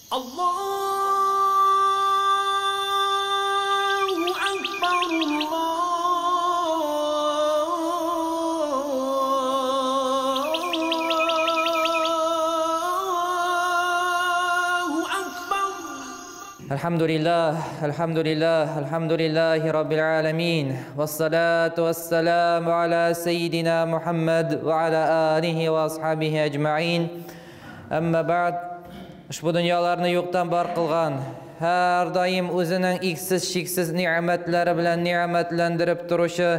Allahu Akbar, Allahu Akbar. Alhamdulillah, alhamdulillah, alhamdulillahi rabbil alamin. Wassalatu wassalamu ala sayyidina Muhammad wa ala alihi wa ashabihi ajma'in. Amma ba'd. Ushbu dunyolarni yo'qdan bor qilgan, har doim o'zining eksiz-cheksiz ne'matlari bilan ne'matlantirib turishi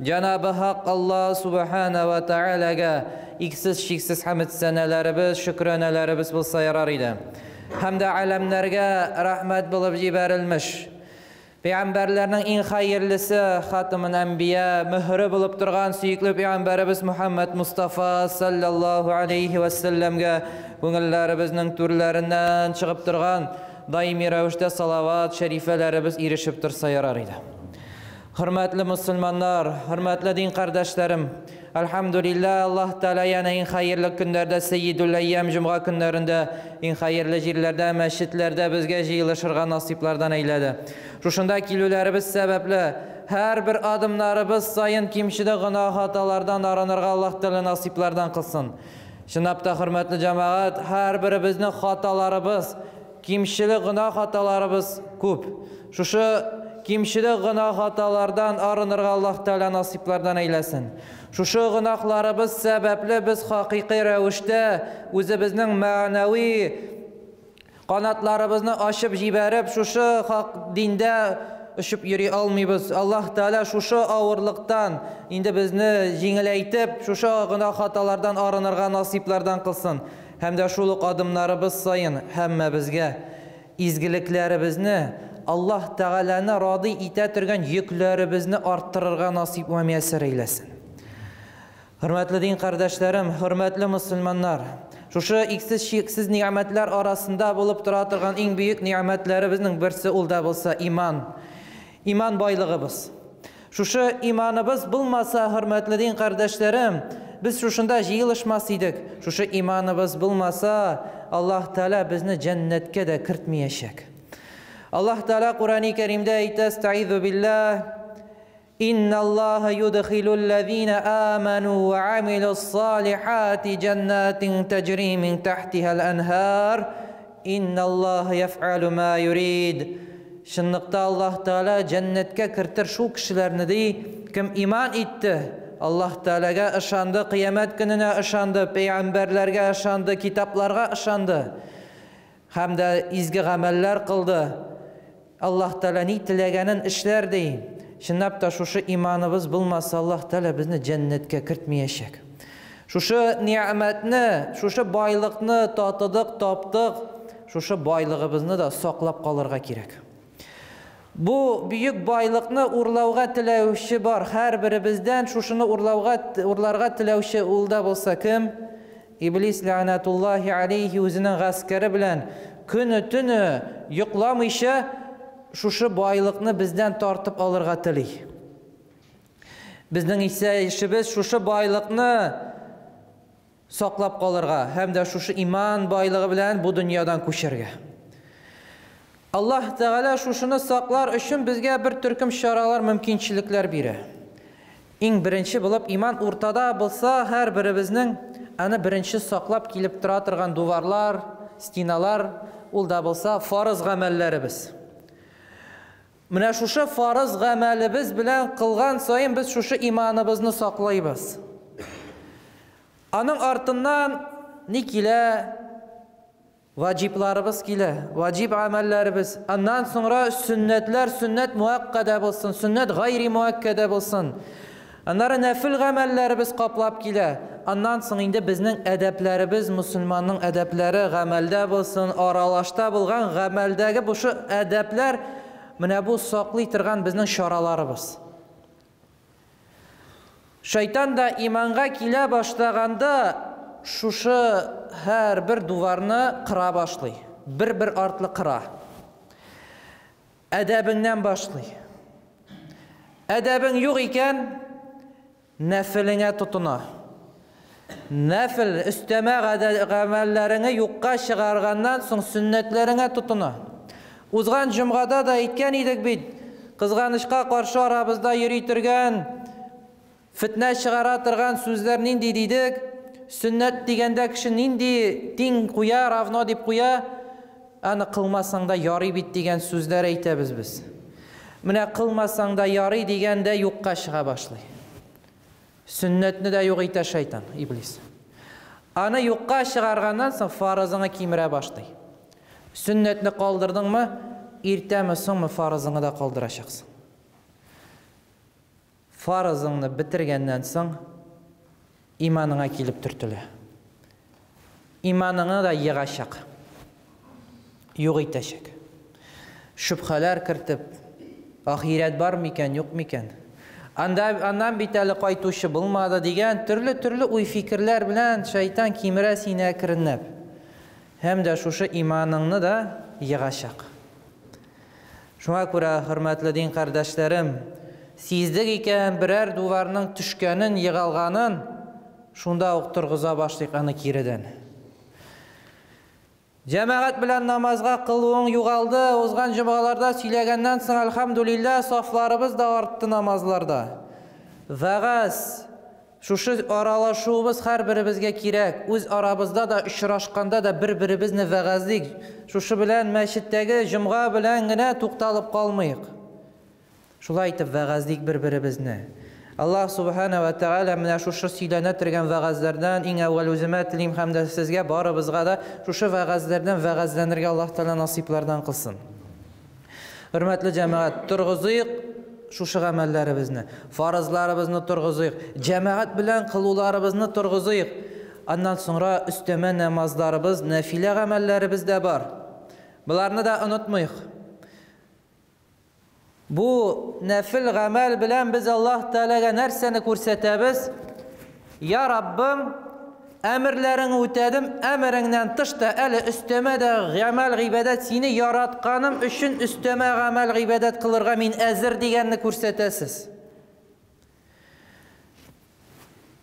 Janobi Haq Alloh subhanahu va taolaga eksiz-cheksiz hamd sanalarimiz, shukronalarimiz bo'lsa yarar edi. Hamda alamlarga rahmat bo'lib jibarilmish Peygamberlerning eng xayrlisi Xatimul Anbiya muhri bo'lib turgan suyukli payg'ambarimiz Muhammad Mustafa sallallohu alayhi va sallamga ko'ngillarimizning to'rlaridan chiqib turgan doimiy ravishda salovat sharifalarimiz erishib tursa yarar edi. Hurmatli musulmonlar, hurmatli din qardoshlarim, alhamdulillah Alloh taolo yana eng xayrli kunlarda Sayyidul Ayyam juma kunlarida eng xayrli yerlarda, masjidlarda bizga yig'ilishirga nasiblardan ayladi. Шушында килүләребез сәбәпле һәрбер адымнарыбыз саен кимчелек гөнаһ хаталардан арынырга Аллаһ Тәгалә насыйплардан кылсын. Чынлап та, хөрмәтле җәмәгать, һәрберебезнең хаталарыбыз, кимчелек гөнаһ хаталарыбыз күп. Шушы кимчелек гөнаһ хаталардан арынырга Аллаһ Тәгалә насыйплардан әйләсен. Шушы гөнаһларыбыз сәбәпле без хакыйкый рәвештә үзебезнең мәгънәви канатларыбызны ачып җибәреп, шушы хак диндә очып йөри алмыйбыз. Аллаһ Тәгалә шушы авырлыктан инде безне җиңеләйтеп, шушы гөнаһ хаталардан арынырга насыйплардан кылсын. Һәм дә шул ук адымнарыбыз саен һәммәбезгә изгелекләребезне, Аллаһ Тәгаләне радый итә торган йөкләребезне арттырырга насыйп вә мияссәр әйләсен. Хөрмәтле дин кардәшләрем, хөрмәтле мусульманнар, шушы иксез-чиксез ни'мәтләр арасында булып тора торган иң бөек ни'мәтләребезнең берсе ул да булса иман. Иман байлыгыбыз. Шушы иманыбыз булмаса, хөрмәтле дин кардәшләрем, без шушында җыелышмас идек. Шушы иманыбыз булмаса, Аллаһ Тәгалә безне җәннәткә дә кертмәячәк. Аллаһ Тәгалә Куръани Кәримдә әйтә: "Астагыйзу биллаһ, إن الله يدخل الذين آمنوا وعملوا الصالحات جنات تجري من تحتها الأنهار إن الله يفعل ما يريد." Чынлыкта Аллаһ Тәгалә җәннәткә кертер шул кешеләрне ди, кем иман итте, Аллаһ Тәгаләгә ышанды, кыямәт көненә ышанды, пәйгамбәрләргә ышанды, китапларга ышанды һәм дә изге гамәлләр кылды. Аллаһ Тәгалә ни теләгәнен эшләр ди. Чынлап та шушы иманыбыз булмаса, Аллаһ Тәгалә безне җәннәткә кертмәячәк. Шушы ни'мәтне, шушы байлыкны татыдык, таптык, шушы байлыгыбызны да саклап калырга кирәк. Бу бөек байлыкны урлауга теләүче бар. Һәр беребездән шушыны урларга теләүче ул да булса кем? Иблис ләгънәтуллаһи алейхи үзенең гаскәре белән көне-төне йокламыйча шушы байлыкны бездән тартып алырга тели. Безнең исә эшебез шушы байлыкны саклап калырга һәм дә шушы иман байлыгы белән бу дөньядан күчәргә. Аллаһ Тәгалә шушыны саклар өчен безгә бер төркем чаралар, мөмкинчелекләр бирә. Иң беренче булып иман уртада булса, һәр беребезнең аны беренче саклап килеп тора торган дуварлар, стеналар, ул да булса фарыз гамәлләребез. Менә шушы фарыз гамәлебез белән кылган саен без шушы иманыбызны саклыйбыз. Аның артыннан ни килә? Ваҗибларыбыз килә, ваҗиб гамәлләребез. Аннан соңра сөннәтләр, сөннәт муаккада булсын, сөннәт гайри муаккада булсын. Аннары нәфил гамәлләребез каплап килә. Аннан соң инде безнең әдәпләребез, мусульманның әдәпләре гамәлдә булсын, аралашта булган гамәлдәге бу шу әдәпләр, менә бу саклый торган безнең чараларыбыз. Шайтан да иманга килә башлаганда шушы һәр бер дуварны кыра башлый. Бер-бер артлы кыра. Әдәбеңнән башлый. Әдәбең юк икән, нәфелеңә тотына. Нәфел, өстәмә гамәлләреңне юкка чыгарганнан соң сөннәтләреңә тотына. Узган җомгада да әйткән идек бит, кызганычка каршы арабызда йөри торган, фетнә чыгара торган сүзләр нинди дидек? Сөннәт дигәндә кеше нинди тиң куя, равно дип куя, аны кылмасаң да ярый бит дигән сүзләр әйтәбез без. Менә кылмасаң да ярый дигәндә юкка чыга башлый. Сөннәтне дә юк итә шайтан, иблис. Аны юкка чыгарганнан соң фарызыңны кимерә башлый. Сөннәтне калдырдыңмы, иртәме соңмы фарызыңны да калдырачаксың. Фарызыңны бетергәннән соң иманыңа килеп төртелә. Иманыңны да егачак. Юк итәчәк. Шөбһәләр кертеп, ахирәт бар микән, юк микән? Анда аннан бит әле кайтучы булмады дигән төрле-төрле уй-фикерләр белән шайтан кимерә сине әкренләп. Һәм дә шушы иманыңны да егачак. Шуңа күрә, хөрмәтле дин кардәшләрем, сиздек икән берәр дуварның төшкәнен, егылганын, шунда ук торгыза башлыйк аны киредән. Җәмәгать белән намазга кылуың югалды, узган җомгаларда сөйләгәннән соң, әлхәмдүлилләһ, сафларыбыз да артты намазларда. Вәгазь, шушы аралашуыбыз һәрберебезгә кирәк. Үз арабызда да, очрашканда да бер-беребезне вәгазьлик. Шушы белән мәчеттәге җомга белән генә тукталып калмыйк. Шулай итеп вәгазьлик бер-беребезне. Аллаһ Субхана ва Тәгалә менә шушы сөйләнә торган вәгазьләрдән иң әүвәл үземә телим һәм дә сезгә барыбызга да шушы вәгазьләрдән вәгазьләнергә Аллаһ Тәгалә насыйплардан кылсын. Хөрмәтле җәмәгать, торгызыйк шушы гамәлләребезне, фарызларыбызны торгызыйк, җәмәгать белән кылуларыбызны торгызыйк. Аннан соңра өстәмә намазларыбыз, нәфилә гамәлләребез дә бар. Боларны да онытмыйк. Бу нәфил гамәл белән без Аллаһ Тәгаләгә нәрсәне күрсәтәбез? Я Раббым, әмерләреңне үтәдем, әмереңнән тыш та әле өстәмә дә гамәл гыйбадәт сине яратканым өчен өстәмә гамәл гыйбадәт кылырга мин әзер дигәнне күрсәтәсез.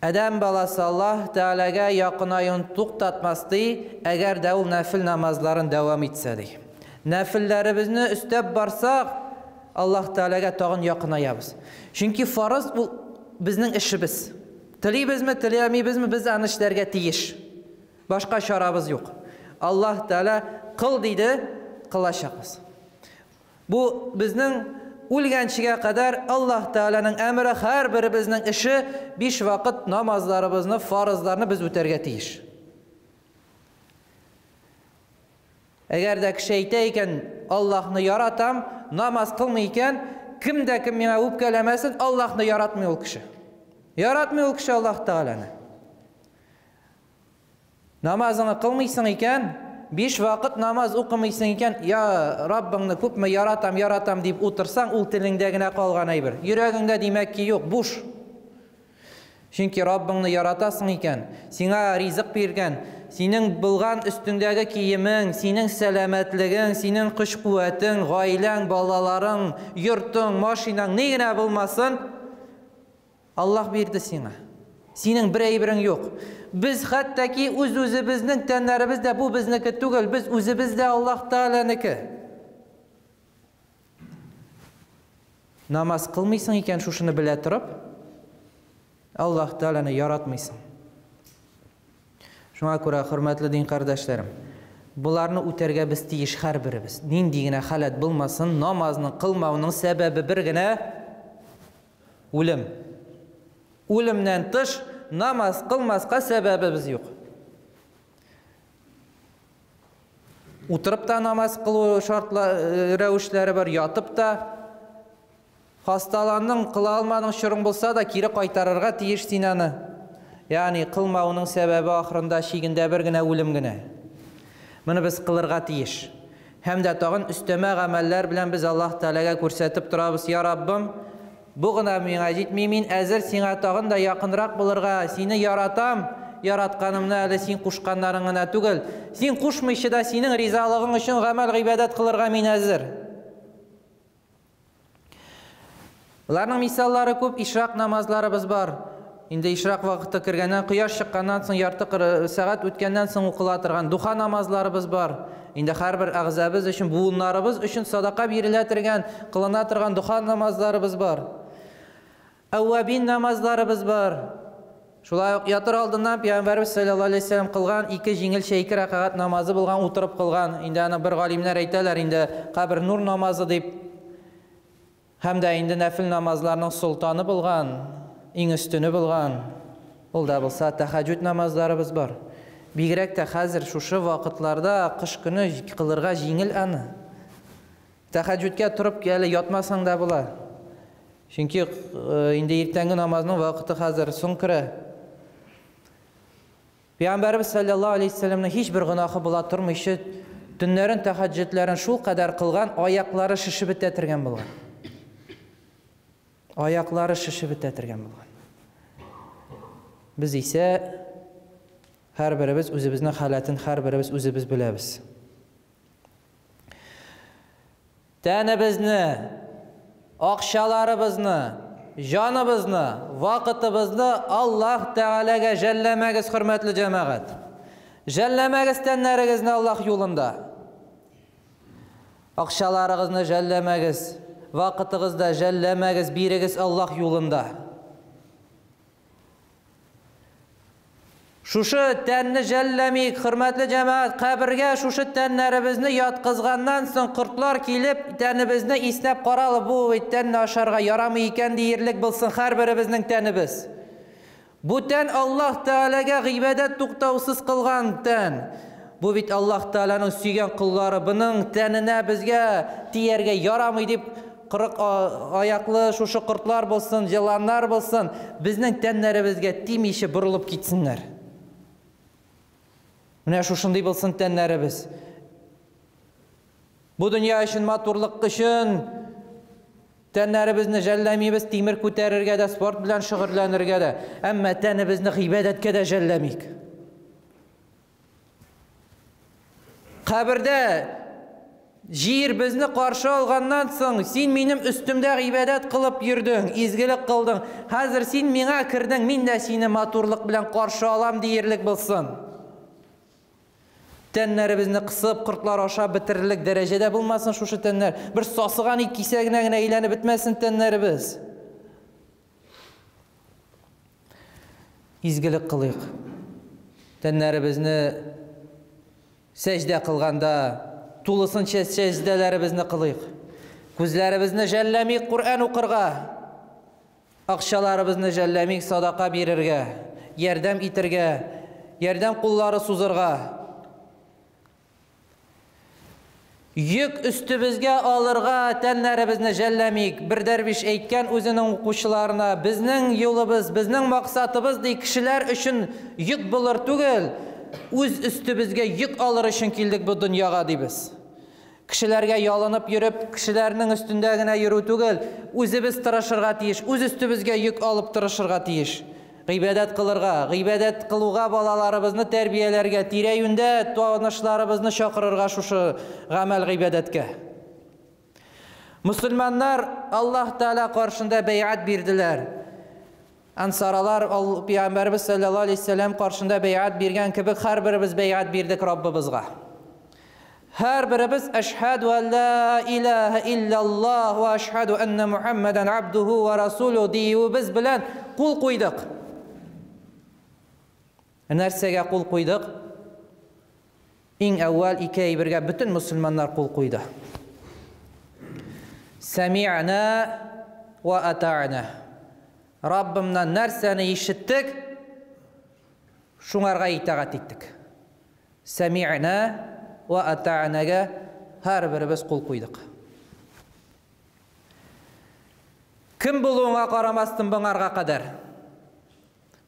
Адәм баласы Аллаһ Тәгаләгә якынаюын туктатмас ди, әгәр дә ул нәфил намазларын дәвам итсә ди. Нәфилләребезне өстәп барсак, Аллаһ Тәгаләгә тагын якынаябыз. Чөнки фарыз ул безнең эшебез. Телибезме, теләмибезме, без аны эшләргә тиеш. Башка чарабыз юк. Аллаһ Тәгалә кыл диде, кылачакбыз. Бу безнең үлгәнчегә кадәр Аллаһ Тәгаләнең әмере, һәрберебезнең эше, биш вакыт намазларыбызны, фарызларны без үтәргә тиеш. Әгәр дә кеше әйтә икән, Аллаһны яратам, намаз кылмый икән, кем дә кем миңа үпкәләмәсен, Аллаһны яратмый ул кеше. Яратмый ул кеше Аллаһ Тәгаләне. Намазыңны кылмыйсың икән, биш вакыт намаз укымыйсың икән, я Раббыңны күпме яратам, яратам дип утырсаң, ул телеңдә генә калган әйбер. Йөрәгеңдә димәк ки юк, буш. Чөнки Раббыңны яратасың икән, сиңа ризык биргән, синең булган өстеңдәге киемең, синең сәламәтлегең, синең көч-куәтең, гаиләң, балаларың, йортың, машинаң, ни генә булмасын, Аллаһ бирде сиңа. Синең бер әйберең юк. Без хәтта ки үз-үзебезнең тәннәребез дә бу безнеке түгел, без үзебез дә Аллаһ Тәгаләнеке. Намаз кылмыйсың икән, шушыны белә торып, Аллаһ Тәгаләне яратмыйсың. Шуңа күрә, хөрмәтле дин кардәшләрем, боларны үтәргә без тиеш һәрберебез. Нинди генә халәт булмасын, намазны кылмауның сәбәбе бер генә Үлем. Үлемнән тыш намаз кылмаска сәбәбебез юк. Утырып та намаз кылу шартлы э, рәвешләре бар, ятып та хасталандың, кыла алмадың чорың булса да кире кайтарырга тиеш син аны. Ягъни кылмауның сәбәбе ахырында чигендә бер генә үлем генә. Моны без кылырга тиеш. Һәм дә тагын өстәмә гамәлләр белән без Аллаһ Тәгаләгә күрсәтеп торабыз, Я Раббым, бу гына миңа җитми, мин әзер сиңа тагын да якынрак булырга, сине яратам, яратканымны әле син кушканнарың гына түгел, син кушмыйча да синең ризалыгың өчен гамәл-гыйбадәт кылырга мин әзер. Боларның мисаллары күп, ишрак намазларыбыз бар. Инде ишрак вакыты кергәннән, кояш чыкканнан соң ярты сәгать үткәннән соң укыла торган духа намазларыбыз бар. Инде һәрбер әгъзабыз өчен, буыннарыбыз өчен садака бирелә торган, кылына торган духа намазларыбыз бар. Әүвабин намазларыбыз бар. Шулай ук ятыр алдыннан Пәйгамбәрбез саллаллаһу алейһи вәсәлләм кылган ике җиңелчә ике рәкәгать намазы булган, утырып кылган. Инде аны бер галимнәр әйтәләр, инде кабер нур намазы дип. Һәм дә инде нәфил намазларның солтаны булган, иң өстене булган, ул да булса тәһәҗҗүд намазларыбыз бар. Бигрәк тә хәзер шушы вакытларда кыш көне кылырга җиңел аны. Тәһәҗҗүдкә торып әле ятмасаң да була. Чөнки инде иртәнге намазның вакыты хәзер соң керә. Пәйгамбәрбез саллаллаһу алейһи вәсәлләмнең һичбер гөнаһы була тормыйча, төннәрен тәһәҗҗүдләрен шул кадәр кылган, аяклары шешеп бетә торган булган. Аяклары шешеп бетә торган булган. Без исә һәрберебез үзебезнең халәтен һәрберебез үзебез беләбез. Тәнебезне, акчаларыбызны, җаныбызны, вакытыбызны Аллаһ Тәгаләгә жәлләмәгез, хөрмәтле җәмәгать. Жәлләмәгез тәннәрегезне Аллаһ юлында. Акчаларыгызны жәлләмәгез, вакытыгызда жәлләмәгез, бирегез Аллаһ юлында. Шушы тәнне жәлләмик, хөрмәтле җәмәгать, кабергә шушы тәннәребезне яткызганнан соң кортлар килеп, тәнебезне иснәп каралы, бу бит тәнне ашарга ярамый икән диерлек булсын һәрберебезнең тәнебез. Бу тән Аллаһ Тәгаләгә гыйбадәт туктаусыз кылган тән. Бу бит Аллаһ Тәгаләнең сөйгән коллары, буның тәненә безгә тияргә ярамый дип 40 аяклы шушы кортлар булсын, җыланнар булсын, безнең тәннәребезгә тимичә борылып китсеннәр. Менә шушындый булсын тәннәребез. Бу дөнья өчен, матурлык өчен тәннәребезне жәлләмибез, тимер күтәрергә дә, спорт белән шөгыльләнергә дә, әмма тәнебезне гыйбадәткә дә жәлләмик. Кабердә җир безне каршы алганнан соң, син минем өстемдә гыйбадәт кылып йөрдең, изгелек кылдың. Хәзер син миңа кердең, мин дә сине матурлык белән каршы алам диерлек булсын. Тәннәребезне кысып, кортлар аша бетерерлек дәрәҗәдә булмасын шушы тәннәр. Бер сасыган ит кисәгенә генә әйләнеп бетмәсен тәннәребез. Изгелек кылыйк. Тәннәребезне сәҗдә кылганда тулысынча сәҗдәләребезне кылыйк. Күзләребезне жәлләмик Коръән укырга. Акчаларыбызны жәлләмик садака бирергә, ярдәм итергә, ярдәм куллары сузырга. Йөк өстебезгә алырга тәннәребезне жәлләмик. Бер дәрвиш әйткән үзенең укучыларына, безнең юлыбыз, безнең максатыбыз ди, кешеләр өчен йөк булыр түгел, үз өстебезгә йөк алыр өчен килдек бу дөньяга дибез. Кешеләргә ялынып йөреп, кешеләрнең өстендә генә йөрү түгел, үзебез тырышырга тиеш, үз өстебезгә йөк алып тырышырга тиеш. Гыйбадәт кылырга, гыйбадәт кылуга балаларыбызны тәрбияләргә, тирә-юньдә танышларыбызны чакырырга шушы гамәл гыйбадәткә. Мусульманнар Аллаһ Тәгалә каршында бәйгать бирделәр. Ансаралар Пәйгамбәрбез саллаллаһу алейһи вәсәлләм каршында бәйгать биргән кебек һәрберебез бәйгать бирдек Раббыбызга. Һәрберебез әшһәду ан ла илаһа илляллаһ ва әшһәду анна Мухаммадан абдуху ва расулуһу диюебез белән кул куйдык. Нәрсәгә кул куйдык? Иң әүвәл ике әйбергә бөтен мусульманнар кул куйды. Сәми'на ва атa'на. Раббымнан нәрсәне ишеттек, шуңарга итагать иттек. Сәми'на ва атa'нага һәрберебез кул куйдык. Кем булуыңа карамастан моңарга кадәр.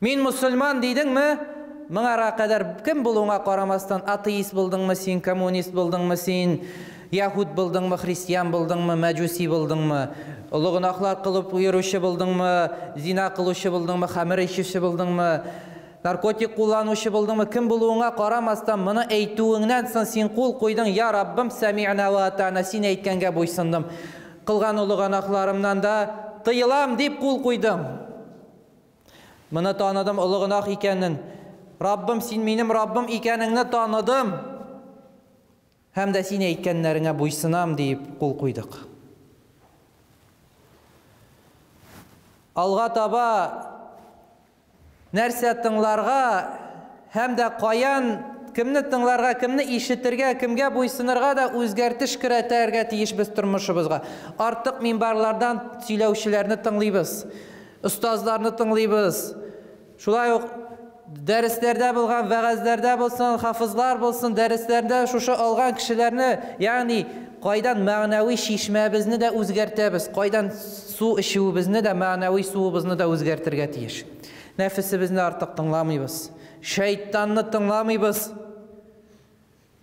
Мин мусульман дидеңме? Моңарга кадәр кем булуыңа карамастан атеист булдыңмы син, коммунист булдыңмы син, яһүд булдыңмы, христиан булдыңмы, мәҗүси булдыңмы, олы гөнаһлар кылып йөрүче булдыңмы, зина кылучы булдыңмы, хәмер эчүче булдыңмы, наркотик кулланучы булдыңмы, кем булуыңа карамастан моны әйтүеңнән соң син кул куйдың, я Раббым, сәми'на ва атa'на, син әйткәнгә буйсындым. Кылган олы гөнаһларымнан да тыелам дип кул куйдым. Моны таныдым олы гөнаһ икәнен. Раббым, син минем Раббым икәнеңне таныдым. Һәм дә син әйткәннәреңә буйсынам диеп кул куйдык. Алга таба нәрсә тыңларга һәм дә каян кемне тыңларга, кемне ишетергә, кемгә буйсынырга да үзгәртеш керәтәргә тиеш без тормышыбызга. Артык минбарлардан сөйләүчеләрне тыңлыйбыз, остазларны тыңлыйбыз. Шулай ук дәресләрдә булган, вәгазьләрдә булсын, хафизлар булсын, дәресләрдә шушы алган кешеләрне, ягъни кайдан мәгънәви чишмәбезне дә үзгәртәбез, кайдан су эчүебезне дә, мәгънәви суыбызны да үзгәртергә тиеш. Нәфесебезне артык тыңламыйбыз, шайтанны тыңламыйбыз.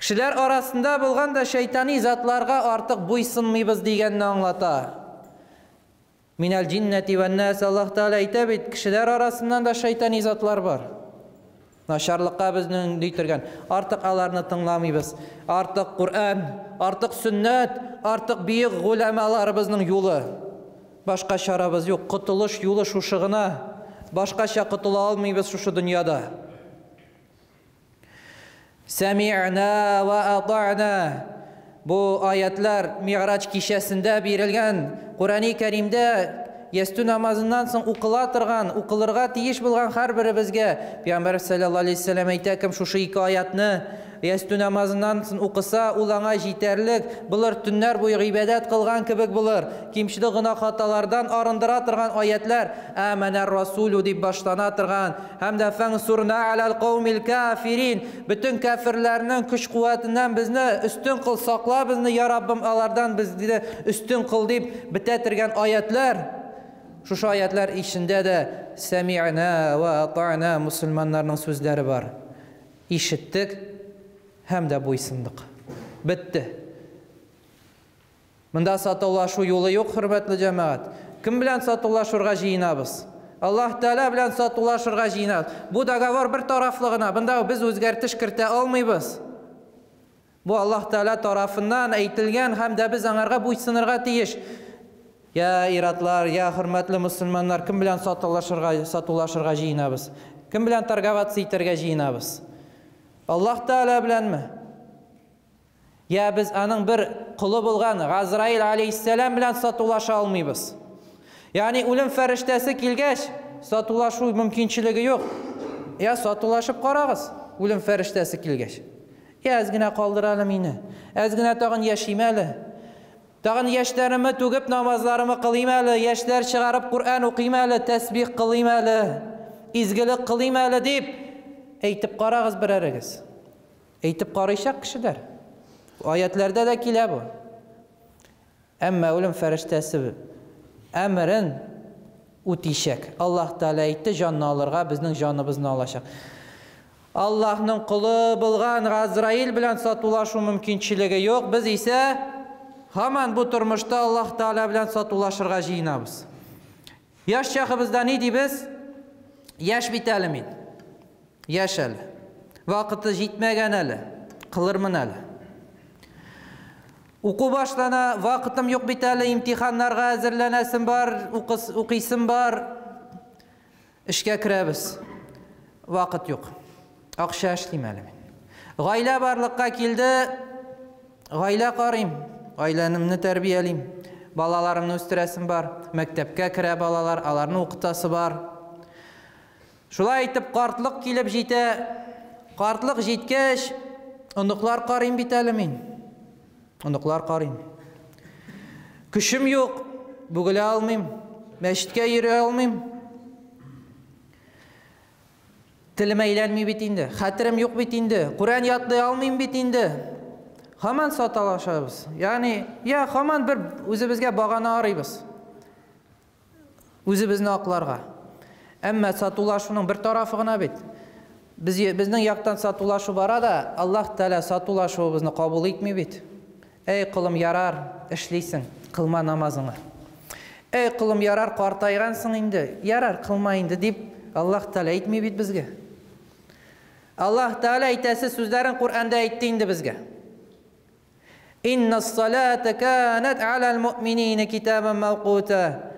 Кешеләр арасында булган да шайтани затларга артык буйсынмыйбыз дигәнне аңлата. Минәл җиннәти вән-нас, Аллаһ Тәгалә әйтә бит, кешеләр арасыннан да шайтани затлар бар. Начарлыкка безне өнди торган. Артык аларны тыңламыйбыз. Артык Коръән, артык сөннәт, артык бөек голямаларыбызның юлы. Башка чарабыз юк. Котылыш юлы шушы гына. Башкача котыла алмыйбыз шушы дөньяда. Сәми'на ва атa'на. Бу аятлар Миграҗ кичәсендә бирелгән. Курани Кәримдә ястү намазыннан соң укыла торган, укылырга тиеш булган һәрберебезгә Пәйгамбәр саллаллаһу алейһи вәсәлләм әйтә, кем шушы ике аятны ястү намазыннан соң укыса, ул аңа җитәрлек булыр, төннәр буе гыйбадәт кылган кебек булыр. Кимчелек гөнаһ хаталардан арындыра торган аятлар Аманар Расулу дип башлана торган һәм дә фәнсурна алал каумил кафирин, бөтен кафирләрнең көч-куәтеннән безне өстен кыл, сакла безне, я Раббым, алардан безне өстен кыл дип бетә торган аятлар. Шушы аятлар ичендә дә сәми'на ва атa'на мусульманнарның сүзләре бар. Ишеттек һәм дә буйсындык. Бетте. Монда сатулашу юлы юк, хөрмәтле җәмәгать. Кем белән сатулашырга җыенабыз? Аллаһ Тәгалә белән сатулашырга җыенабыз. Бу договор бер тарафлы гына. Монда без үзгәртеш кертә алмыйбыз. Бу Аллаһ Тәгалә тарафыннан әйтелгән һәм дә без аңарга буйсынырга тиеш. Я иратлар, я хөрмәтле мусульманнар, кем белән сатулашырга җыенабыз? Кем белән торговаться итәргә җыенабыз? Аллаһ Тәгалә беләнме? Я без аның бер колы булган Газраил алейһиссәлам белән сатулаша алмыйбыз. Ягъни үлем фәрештәсе килгәч, сатулашу мөмкинчелеге юк. Я сатулашып карагыз, үлем фәрештәсе килгәч. Я әз генә калдыр әле мине. Әз генә тагын яшим әле. Тагын яшьләремне түгеп намазларымны кылыйм әле, яшьләр чыгарып Коръән укыйм әле, тәсбих кылыйм әле, изгелек кылыйм әле дип әйтеп карагыз берәрегез. Әйтеп карыйчак кешеләр. Аятларда да килә бу. Әмма үлем фәрештәсе әмерен үтишәк. Аллаһ Тәгалә әйтте, җанны алырга, безнең җаныбызны алачак. Аллаһның колы булган Газраил белән сатулашу мөмкинчелеге юк. Без исә һаман бу тормышта Аллаһ Тәгалә белән сатулашырга җыенабыз. Яшь чагыбызда ни дибез? Яшь бит әле мин. Яшь әле. Вакыты җитмәгән әле. Кылырмын әле. Уку башлана, вакытым юк бит әле, имтиханнарга әзерләнәсем бар, укыйсым бар. Эшкә керәбез. Вакыт юк. Акча эшлим әле мин. Гаилә барлыкка килде. Гаилә карыйм, гаиләнемне тәрбиялим. Балаларымны үстерәсем бар. Мәктәпкә керә балалар, аларны укытасы бар. Шулай итеп картлык килеп җитә. Картлык җиткәч, оныклар карыйм бит әле мин. Оныклар карыйм. Көчем юк, бүгелә алмыйм, мәчеткә йөри алмыйм. Телем әйләнми бит инде, хәтерем юк бит инде, Коръән ятлый алмыйм бит инде. Һаман саталашабыз. Ягъни, я һаман бер үзебезгә багана арыйбыз. Үзебезне акларга. Әмма сатулашуның бер тарафы гына бит. Безнең яктан сатулашу бара да, Аллаһ Тәгалә сатулашуыбызны кабул итми бит. Әй колым, ярар, эшлисең, кылма намазыңны. Әй колым, ярар, картайгансың инде, ярар, кылма инде дип Аллаһ Тәгалә әйтми бит безгә. Аллаһ Тәгалә әйтәсе сүзләрен Коръәндә әйтте инде безгә. Инна ссалата канат алал муъминина китабан мавкута.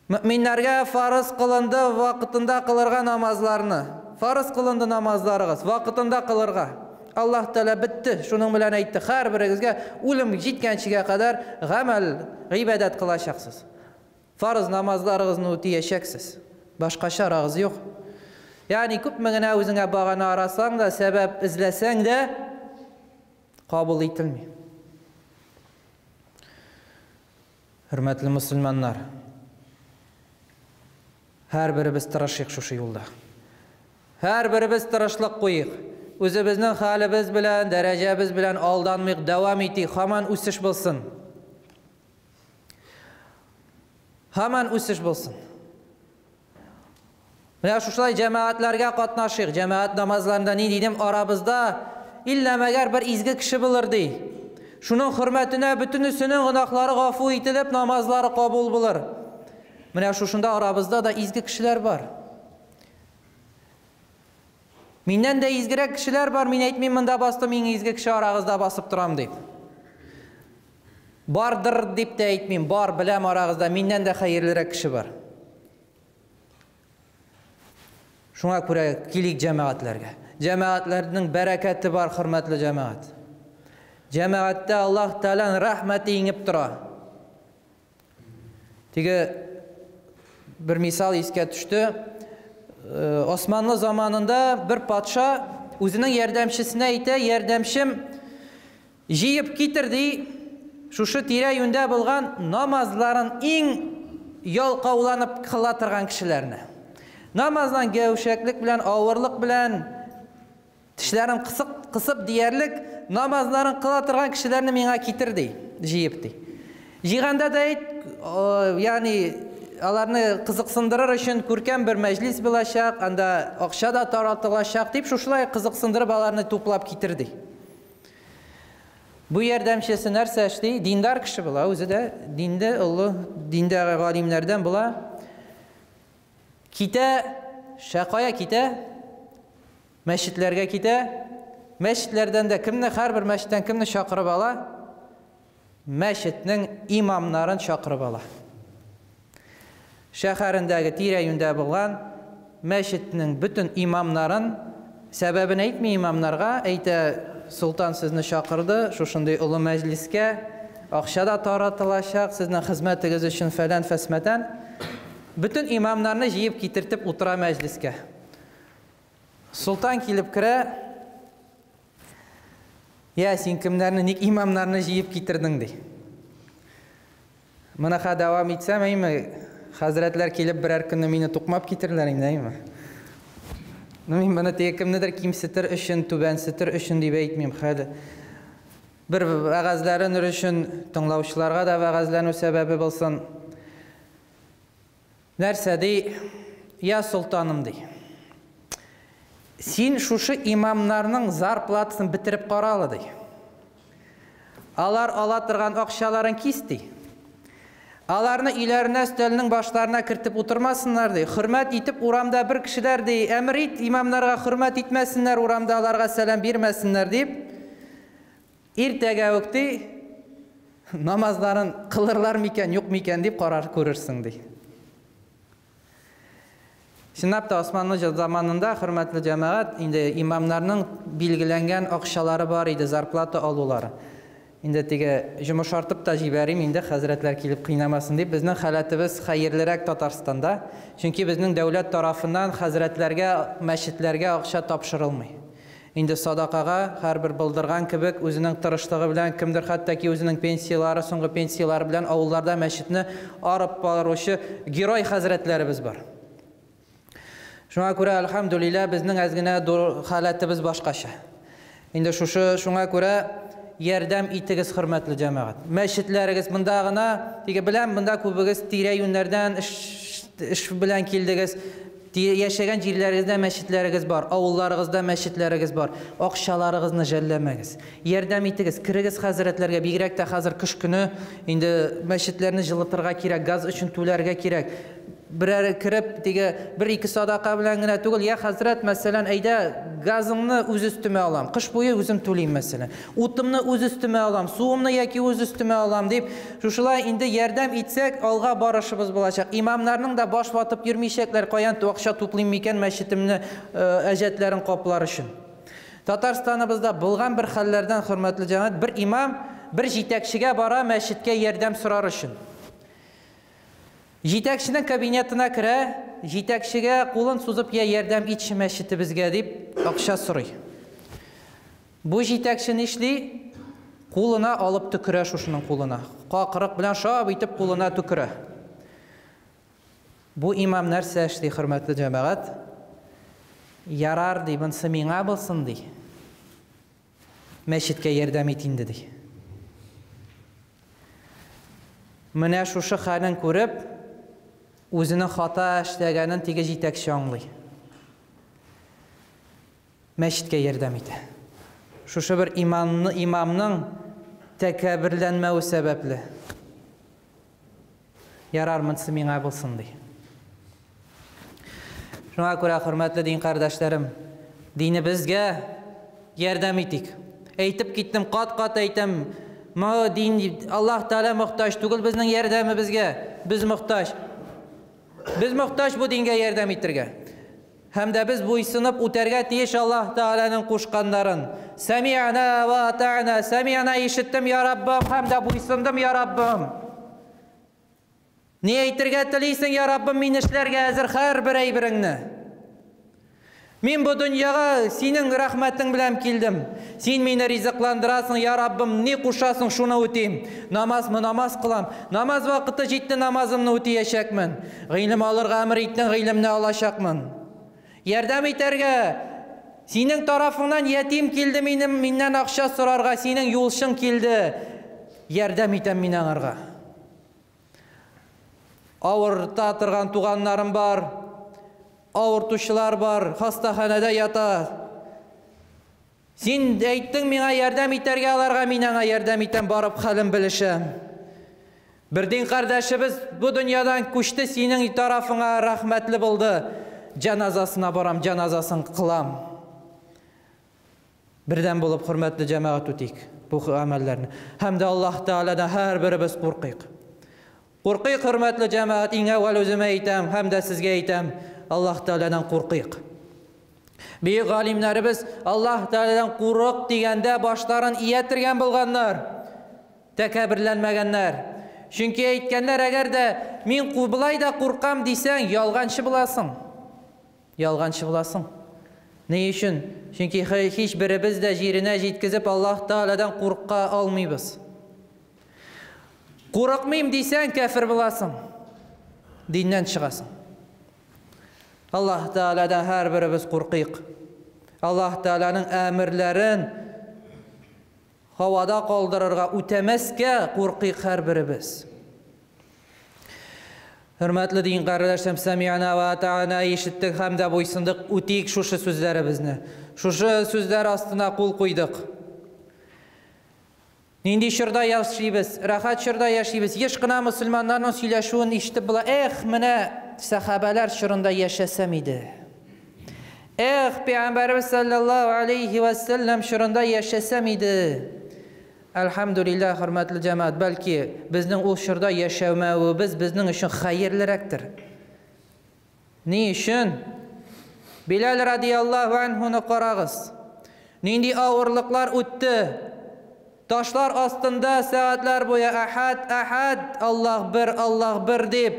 Мөэминнәргә фарыз кылынды вакытында кылырга намазларны. Фарыз кылынды намазларыгыз, вакытында кылырга. Аллаһ Тәгалә бетте, шуның белән әйтте, һәрберегезгә үлем җиткәнчегә кадәр гамәл, гыйбадәт кылачаксыз. Фарыз намазларыгызны үтиячәксез. Башка чарагыз юк. Ягъни күпме генә үзеңә багана арасаң да, сәбәп эзләсәң дә, кабул ителми. Хөрмәтле мөселманнар, һәрберебез тырышыйк шушы юлда. Һәрберебез тырышлык куйыйк. Үзебезнең хәлебез белән, дәрәҗәбез белән алданмыйк, дәвам итик, һаман үсеш булсын. Һаман үсеш булсын. Менә шушылай җәмәгатьләргә катнашыйк. Җәмәгать намазларында ни дидем, арабызда иллә мәгәр бер изге кеше булыр ди. Шуның хөрмәтенә бөтенесенең гөнаһлары гафу ителеп, намазлары кабул булыр. Менә шушында арабызда да изге кешеләр бар. Миннән дә изгерәк кешеләр бар, мин әйтмим, монда бастым, иң изге кеше арагызда басып торам дип. Бардыр дип тә әйтмим, бар, беләм арагызда миннән дә хәерлерәк кеше бар. Шуңа күрә килик җәмәгатьләргә. Җәмәгатьләрнең бәрәкәте бар, хөрмәтле җәмәгать. Җәмәгатьтә Аллаһ Тәгаләнең рәхмәте иңеп тора. Теге бер мисал искә төште. Э, Османлы заманында бер патша үзенең ярдәмчесенә әйтә, ярдәмчем, Җыеп китер, ди, шушы тирә-юньдә булган намазларын иң ялкауланып кыла торган кешеләрне. Намаздан гәүшәклек белән, авырлык белән, тешләрен кысып, кысып диярлек намазларын кыла торган кешеләрне миңа китер, ди, җыеп, ди. Җыйганда да әйт, ягъни аларны кызыксындырыр өчен күркәм бер мәҗлис булачак, анда акча да таратылачак, дип шушылай кызыксындырып аларны туплап китер, ди. Бу ярдәмчесе нәрсә эшли? Диндар кеше була, үзе дә динде олы, диндәге галимнәрдән була. Китә, шәкая китә, мәчетләргә китә. Мәчетләрдән дә кемне, һәрбер мәчеттән кемне чакырып ала? Мәчетнең имамнарын чакырып ала. Шәһәрендәге тирә-юньдә булган мәчетнең бөтен имамнарын, сәбәбен әйтми имамнарга, әйтә, солтан сезне чакырды, шушындый олы мәҗлескә, акча да таратылачак, сезнең хезмәтегез өчен фәлән-фәсмәтән. Бөтен имамнарны җыеп китертеп утыра мәҗлескә. Солтан килеп керә, Я, син кемнәрне, ник имамнарны җыеп китердең, ди. Моныха дәвам итсәм, әйме, хәзрәтләр килеп берәр көнне мине тукмап китерләр инде, әйме. Ну, мин моны теге кемнедер кимсетер өчен, түбәнсетер өчен дип әйтмим, хәл. Бер вәгазьләренер өчен тыңлаучыларга да вәгазьләнү сәбәбе булсын. Нәрсә ди? Я солтаным ди. Син шушы имамнарның зарплатасын бетереп каралы ди. Алар ала торган акчаларын кис ди. Аларны өйләренә өстәлнең башларына кертеп утырмасыннар ди. Хөрмәт итеп урамда бер кешеләр ди, әмер ит имамнарга хөрмәт итмәсеннәр, урамда аларга сәлам бирмәсеннәр дип. Иртәгә үк ди, намазларын кылырлар микән, юк микән дип карар күрерсең ди. Чынлап та Османлы заманында, хөрмәтле җәмәгать, инде имамнарның билгеләнгән акчалары бар иде, зарплата алулары. Инде теге җомышартып та җибәрим инде, хәзрәтләр килеп кыйнамасын дип, безнең халәтебез хәерлерәк Татарстанда. Чөнки безнең дәүләт тарафыннан хәзрәтләргә, мәчетләргә акча тапшырылмый. Инде садакага һәрбер булдырган кебек үзенең тырышлыгы белән, кемдер хәтта ки үзенең пенсияләре, соңгы пенсияләре белән авылларда мәчетне арып баручы герой хәзрәтләребез бар. Шуңа күрә, әлхәмдүлилләһ, безнең әз генә халәтебез башкача. Инде шушы шуңа күрә ярдәм итегез, хөрмәтле җәмәгать. Мәчетләрегез монда гына, теге беләм, монда күбегез тирә-юньнәрдән эш, эш белән килдегез. Яшәгән җирләрегездә мәчетләрегез бар, авылларыгызда мәчетләрегез бар. Акчаларыгызны жәлләмәгез. Ярдәм итегез, керегез хәзрәтләргә, бигрәк тә хәзер кыш көне, инде мәчетләрне җылытырга кирәк, газ өчен түләргә кирәк. Берәр кереп, теге бер-ике садака белән генә түгел, я хәзрәт, мәсәлән, әйдә, газыңны үз өстемә алам, кыш буе үзем түлим, мәсәлән, утымны үз өстемә алам, суымны яки үз өстемә алам дип, шушылай инде ярдәм итсәк, алга барышыбыз булачак. Имамнарның да баш ватып йөрмичәкләр, каян акча туплыйм микән мәчетемне әҗәтләрен каплар өчен. Татарстаныбызда булган бер хәлләрдән, хөрмәтле җәмәгать, бер имам бер җитәкчегә бара мәчеткә ярдәм сорар өчен. Җитәкченең кабинетына керә, җитәкчегә кулын сузып, я ярдәм итче мәчетебезгә дип акча сорый. Бу җитәкче нишли? Кулына алып төкерә шушының кулына. Какырык белән шап итеп кулына төкерә. Бу имам нәрсә эшли, хөрмәтле җәмәгать? Ярар ди, монысы миңа булсын ди. Мәчеткә ярдәм ит инде ди. Менә шушы хәлен күреп, үзенең хата эшләгәнен теге җитәкче аңлый. Мәчеткә ярдәм итә. Шушы бер имамны, имамның тәкәбберләнмәве сәбәпле. Ярар, монысы миңа булсын ди. Шуңа күрә, хөрмәтле дин кардәшләрем, динебезгә ярдәм итик. Әйтеп киттем, кат-кат әйтәм, дин Аллаһ Тәгалә мохтаҗ түгел безнең ярдәмебезгә, без мохтаҗ. Без мохтаҗ бу дингә ярдәм итәргә. Һәм дә без буйсынып үтәргә тиеш Аллаһ Тәгаләнең кушканнарын. Сәми'на ва атa'на, сәми'на ишеттем, я Раббым, һәм дә буйсындым, я Раббым. Ни әйтергә телисең, я Раббым, мин эшләргә әзер һәрбер әйбереңне. Мин бу дөньяга синең рәхмәтең белән килдем. Син мине ризыкландырасың, я Раббым, ни кушасың, шуны үтим. Намазмы, намаз кылам. Намаз вакыты җитте, намазымны үтәячәкмен. Гыйлем алырга әмер иттең, гыйлемне алачакмын. Ярдәм итәргә синең тарафыңнан ятим килде минем, миннән акча сорарга, синең юлчың килде. Ярдәм итәм мин аңарга. Авырта торган туганнарым бар, авыртучылар бар, хастаханәдә ята. Син әйттең миңа ярдәм итәргә аларга, мин аңа ярдәм итәм, барып хәлен белешәм. Бер дин кардәшебез бу дөньядан күчте, синең тарафыңа рәхмәтле булды. Җаназасына барам, җаназасын кылам. Бердәм булып, хөрмәтле җәмәгать, үтик бу гамәлләрне. Һәм дә Аллаһ Тәгаләдән һәрберебез куркыйк. Куркыйк, хөрмәтле җәмәгать, иң әүвәл үземә әйтәм, һәм дә сезгә әйтәм, Аллаһ Тәгаләдән куркыйк. Бөек галимнәребез Аллаһ Тәгаләдән курык дигәндә башларын ия тергән булганнар, тәкәбберләнмәгәннәр. Чөнки әйткәннәр, әгәр дә мин болай да куркам дисәң, ялганчы буласың. Ялганчы буласың. Ни өчен? Чөнки һич беребез дә җиренә җиткезеп Аллаһ Тәгаләдән курка алмыйбыз. Курыкмыйм дисәң, кәфер буласың. Диннән чыгасың. Аллаһ Тәгаләдән һәрберебез куркыйк. Аллаһ Тәгаләнең әмерләрен һавада калдырырга, үтәмәскә куркыйк һәрберебез. Хөрмәтле дин кардәшләрем, сәми'на ва атa'на, ишеттек һәм дә буйсындык, үтик шушы сүзләребезне. Шушы сүзләр астына кул куйдык. Нинди чорда яшибез? Рәхәт чорда яшибез. Еш кына мөселманнарның сөйләшүен ишетеп була. Эх, менә сәхабәләр чорында яшәсәм иде. Эх, Пәйгамбәребез саллаллаһу алейхи ва саллям чорында яшәсәм иде. Әлхәмдүлилләһ, хөрмәтле җәмәгать, бәлки безнең ул чорда яшәмәвебез безнең өчен хәерлерәктер. Ни өчен? Биләл радияллаһу анһуны карагыз. Нинди авырлыклар үтте. Ташлар астында сәгатьләр буе әхәд, әхәд, Аллаһ бер, Аллаһ бер дип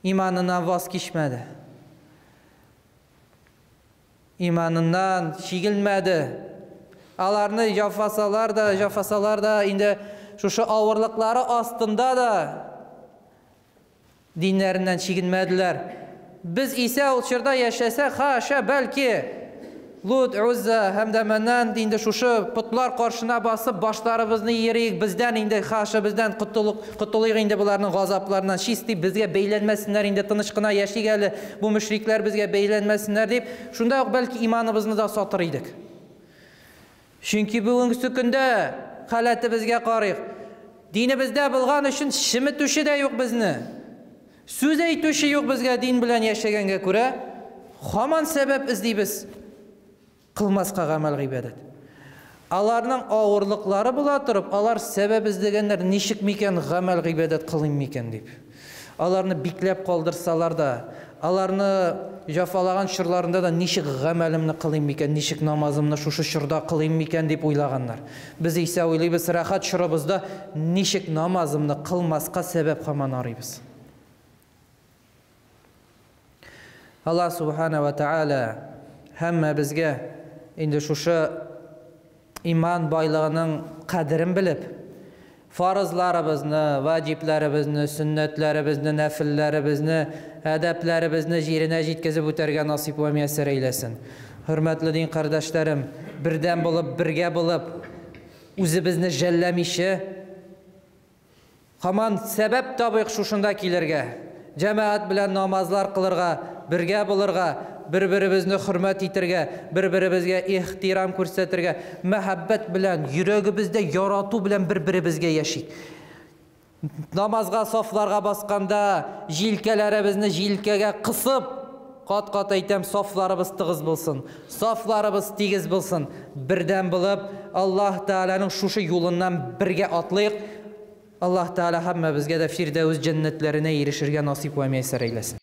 иманыннан ваз кичмәде. Иманыннан чигенмәде. Аларны җафасалар да, җафасалар да, инде шушы авырлыклары астында да диннәреннән чигенмәделәр. Без исә ул чорда яшәсәк, хаша, бәлки Лут, Узза һәм дә Мәннан инде шушы потлар каршына басып, башларыбызны иерик, бездән инде хаша, бездән котылык, котылыйк инде боларның газапларыннан, чистый безгә бәйләнмәсеннәр инде, тыныч кына яшик әле, бу мөшрикләр безгә бәйләнмәсеннәр дип, шунда ук бәлки иманыбызны да сатыр идек. Чөнки бүгенге көндә халәтебезгә карыйк. Динебездә булган өчен чеметүче дә юк безне. Сүз әйтүче юк безгә дин белән яшәгәнгә күрә, һаман сәбәп эзлибез кылмаска гамәл гыйбадәт. Аларның авырлыклары була торып, алар сәбәп эзләгәннәр, ничек микән гамәл гыйбадәт кылыйм микән дип. Аларны бикләп калдырсалар да, аларны җафалаган чорларында да ничек гамәлемне кылыйм микән, ничек намазымны шушы чорда кылыйм микән дип уйлаганнар. Без исә уйлыйбыз, рәхәт чорыбызда ничек намазымны кылмаска сәбәп һаман арыйбыз. Аллаһ субхана ва тааля һәммәбезгә инде шушы иман байлыгының кадерен белеп, фарызларыбызны, ваҗибләребезне, сөннәтләребезне, нәфелләребезне, әдәпләребезне җиренә җиткезеп үтәргә насыйп вә мияссәр әйләсен. Хөрмәтле дин кардәшләрем, бердәм булып, бергә булып, үзебезне жәлләмичә, Һаман сәбәп табыйк шушында килергә, җәмәгать белән намазлар кылырга, бергә булырга, бер-беребезне хөрмәт итергә, бер-беребезгә ихтирам күрсәтергә, мәхәббәт белән, йөрәгебездә ярату белән бер-беребезгә яшик. Намазга сафларга басканда, җилкәләребезне җилкәгә кысып, кат-кат әйтәм, сафларыбыз тыгыз булсын, сафларыбыз тигез булсын. Бердәм булып, Аллаһ Тәгаләнең шушы юлыннан бергә атлыйк. Аллаһ Тәгалә һәммәбезгә дә Фирдәвес җәннәтләренә ирешергә насыйп вә мияссәр әйләсен.